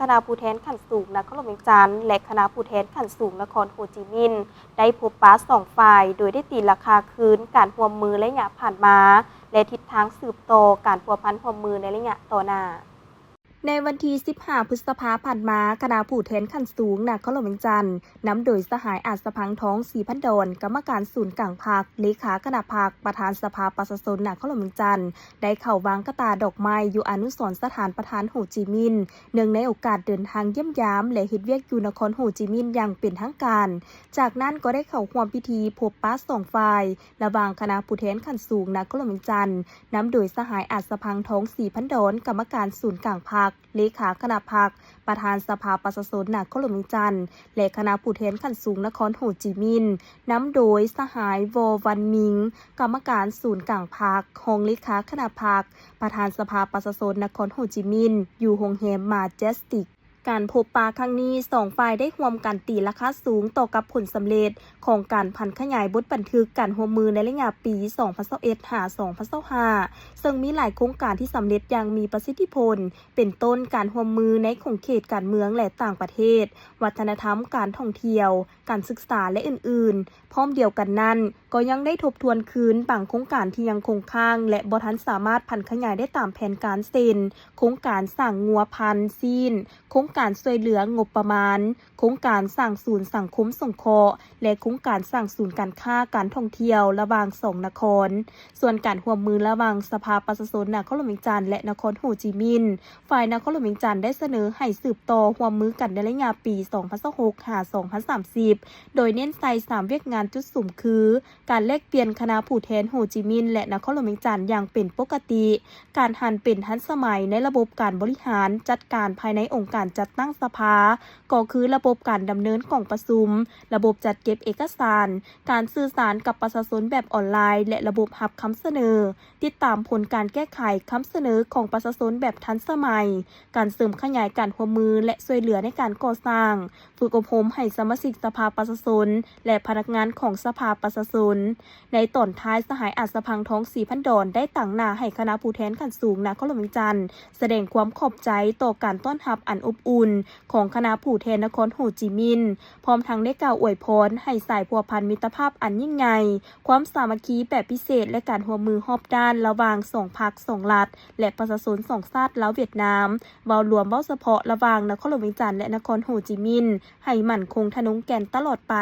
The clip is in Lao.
ຄະນະຜູ້ແທນຂັ້ນສູງນະຄອນຫຼວງວຽງຈັນ ແລະ ຄະນະຜູ້ແທນຂັ້ນສູງນະຄອນໂຮຈິມິນ ໄດ້ພົບປະສອງຝ່າຍ ໂດຍໄດ້ຕີລາຄາຄືນການຮ່ວມມືໄລຍະຜ່ານມາ ແລະ ທິດທາງສືບຕໍ່ການພົວພັນຮ່ວມມືໃນໄລຍະຕໍ່ໜ້າ. ໃນວັນທີສິບຫ້າ ພຶດສະພາຜ່ານມາ, ຄະນະຜູ້ແທນຂັ້ນສູງນະຄອນຫຼວງວຽງຈັນ ນຳໂດຍສະຫາຍ ອາດສະພັງ ທອງສີພັນດອນ ກຳມະການສູນກາງພັກ, ເລຂາຄະນະພັກ, ປະທານສະພາປະຊາຊົນນະຄອນຫຼວງວຽງຈັນ ໄດ້ເຂົ້າວາງກະຕ່າດອກໄມ້ຢູ່ອະນຸສອນສະຖານປະທານໂຮຈິມິນ ເນື່ອງໃນໂອກາດເດີນທາງຢ້ຽມຢາມ ແລະ ເຮັດວຽກຢູ່ນະຄອນໂຮຈິມິນຢ່າງເປັນທາງການ. ຈາກນັ້ນກໍໄດ້ເຂົ້າຮ່ວມພິທີພົບປະສອງຝ່າຍ ລະຫວ່າງຄະນະຜູ້ແທນຂັ້ນສູງນະຄອນຫຼວງວຽງຈັນ ນຳໂດຍສະຫາຍ ອາດສະພັງ ທອງສີພັນດອນ ກຳມະການສູນກາງພັກ, ເລຂາຄະນະພັກ, ປະທານສະພາປະຊາຊົນນະຄອນຫຼວງວຽງຈັນ ແລະ ຄະນະຜູ້ແທນຂັ້ນສູງນະຄອນໂຮຈິມິນ ນຳໂດຍສະຫາຍ ວໍວັນມິງ ກຳມະການສູນກາງພັກ, ຮອງເລຂາຄະນະພັກ, ປະທານສະພາປະຊາຊົນນະຄອນໂຮຈິມິນ ຢູ່ໂຮງແຮມມາເຈສຕິກ. ການພົບປະຄັ້ງນີ້ ສອງຝ່າຍໄດ້ຮ່ວມກັນຕີລາຄາສູງຕໍ່ກັບຜົນສຳເລັດຂອງການຜັນຂະຫຍາຍບົດບັນທຶກການຮ່ວມມືໃນໄລຍະປີສອງພັນຊາວເອັດ ຫາ ສອງພັນຊາວຫ້າ ເຊິ່ງມີຫຼາຍໂຄງການທີ່ສຳເລັດຢ່າງມີປະສິດທິຜົນ ເປັນຕົ້ນການຮ່ວມມືໃນຂົງເຂດການເມືອງ ແລະ ຕ່າງປະເທດ, ວັດທະນະທຳ, ການທ່ອງທ່ຽວ, ການສຶກສາ ແລະ ອື່ນໆ. ພ້ອມດຽວກັນນັ້ນ, ກໍຍັງໄດ້ທົບທວນຄືນບາງໂຄງການທີ່ຍັງຄົງຄ້າງ ແລະ ບໍ່ທັນສາມາດຜັນຂະຫຍາຍໄດ້ຕາມແຜນການ ເຊັ່ນ ໂຄງການສ້າງງົວພັນຊີ້ນ, ໂຄງການຊ່ວຍເຫຼືອງົບປະມານ, ໂຄງການສ້າງສູນສັງຄົມສົງເຄາະ ແລະ ໂຄງການສ້າງສູນການຄ້າການທ່ອງທ່ຽວລະຫວ່າງສອງນະຄອນ. ສ່ວນການຮ່ວມມືລະຫວ່າງສະພາປະຊາຊົນນະຄອນຫຼວງວຽງຈັນ ແລະ ນະຄອນໂຮຈິມິນ, ຝ່າຍນະຄອນຫຼວງວຽງຈັນໄດ້ສະເໜີໃຫ້ສືບຕໍ່ຮ່ວມມືກັນໃນໄລຍະປີສອງພັນຊາວຫົກ ຫາ ສອງພັນສາມສິບ ໂດຍເນັ້ນໃສ່ສາມວຽກງານຈຸດສຸມຄື ການແລກປ່ຽນຄະນະຜູ້ແທນໂຮຈິມິນ ແລະ ນະຄອນຫຼວງວຽງຈັນຢ່າງເປັນປົກກະຕິ, ການຫັນເປັນທັນສະໄໝໃນລະບົບການບໍລິຫານຈັດການພາຍໃນອົງການຈັດຕັ້ງສະພາ, ກໍຄືລະບົບການດຳເນີນກອງປະຊຸມ, ລະບົບຈັດເກັບເອກະສານ, ການສື່ສານກັບປະຊາຊົນແບບອອນລາຍ ແລະ ລະບົບຮັບຄຳສະເໜີ, ຕິດຕາມຜົນການແກ້ໄຂຄຳສະເໜີຂອງປະຊາຊົນແບບທັນສະໄໝ, ການເສີມຂະຫຍາຍການຮ່ວມມື ແລະ ຊ່ວຍເຫຼືອໃນການກໍ່ສ້າງ, ຝຶກອົບຮົມໃຫ້ສະມາຊິກສະພາປະຊາຊົນ ແລະ ພະນັກງານຂອງສະພາປະຊາຊົນ. ໃນຕອນທ້າຍ, ສະຫາຍ ອາດສະພັງ ທອງສີພັນດອນ ໄດ້ຕາງໜ້າໃຫ້ຄະນະຜູ້ແທນຂັ້ນສູງນະຄອນຫຼວງວຽງຈັນ ສະແດງຄວາມຂອບໃຈຕໍ່ການຕ້ອນຮັບອັນອົບອຸ່ນຂອງຄະນະຜູ້ແທນນະຄອນໂຮຈິມິນ, ພ້ອມທັງໄດ້ກ່າວອວຍພອນໃຫ້ສາຍພົວພັນມິດຕະພາບອັນຍິ່ງໃຫຍ່, ຄວາມສາມັກຄີແບບພິເສດ ແລະ ການຮ່ວມມືຮອບດ້ານລະຫວ່າງສອງພັກສອງລັດ ແລະ ປະຊາຊົນສອງຊາດລາວຫວຽດນາມ ເວົ້າລວມ, ເວົ້າສະເພາະລະຫວ່າງນະຄອນຫຼວງວຽງຈັນ ແລະ ນະຄອນໂຮຈິມິນ ໃຫ້ໝັ້ນຄົງທະນົງແກ່ນຕະຫຼອດໄປ.